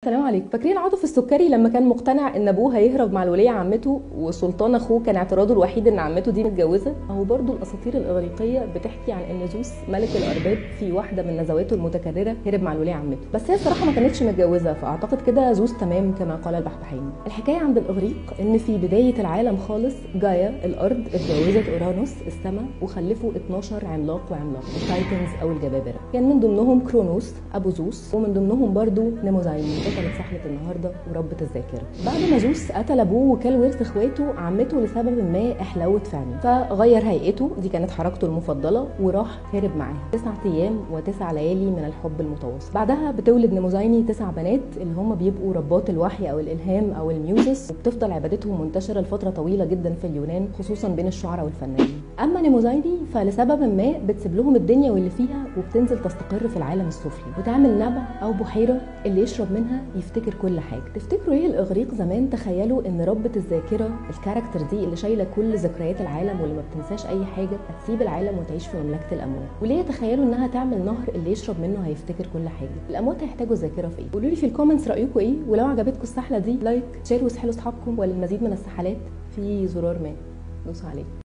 السلام عليكم. فاكرين عاطف السكري لما كان مقتنع ان ابوه هيهرب مع الوليه عمته، وسلطان اخوه كان اعتراضه الوحيد ان عمته دي متجوزة؟ اهو برضو الاساطير الاغريقية بتحكي عن ان زوس ملك الارباب في واحدة من نزواته المتكررة هرب مع الوليه عمته، بس هي الصراحة ما كانتش متجوزة، فاعتقد كده زوس تمام كما قال البحبحاني. الحكاية عند الاغريق ان في بداية العالم خالص جايا الارض اتجوزت اورانوس السماء وخلفوا 12 عملاق وعملاق، ال Titans او الجبابرة، كان من ضمنهم كرونوس ابو زوس، ومن ضمنهم برضو نيموزايني بطلة سحلة النهارده وربة الذاكرة. بعد ما زوس قتل ابوه وكل ورث اخواته، عمته لسبب ما احلوت في عينيه فغير هيئته، دي كانت حركته المفضلة، وراح هرب معاها 9 ايام و9 ليالي من الحب المتواصل. بعدها بتولد نيموزايني 9 بنات اللي هم بيبقوا ربات الوحي او الالهام او ال Muses، وبتفضل عبادتهم منتشرة لفترة طويلة جدا في اليونان، خصوصا بين الشعراء والفنانين. اما نيموزايني فلسبب ما بتسيب لهم الدنيا واللي فيها وبتنزل تستقر في العالم السفلي وتعمل نبع او بحيرة اللي يشرب منها يفتكر كل حاجة. تفتكروا ايه الاغريق زمان تخيلوا ان ربة الذاكرة ال character دي اللي شايله كل ذكريات العالم واللي ما بتنساش اي حاجة هتسيب العالم وتعيش في مملكة الاموات؟ وليه تخيلوا انها تعمل نهر اللي يشرب منه هيفتكر كل حاجة؟ الاموات هيحتاجوا الذاكرة في ايه؟ قولوا لي في ال comments رايكم ايه، ولو عجبتكم السحله دي like share واسحلوا اصحابكم، وللمزيد من السحلات في زرار ما دوسوا عليه.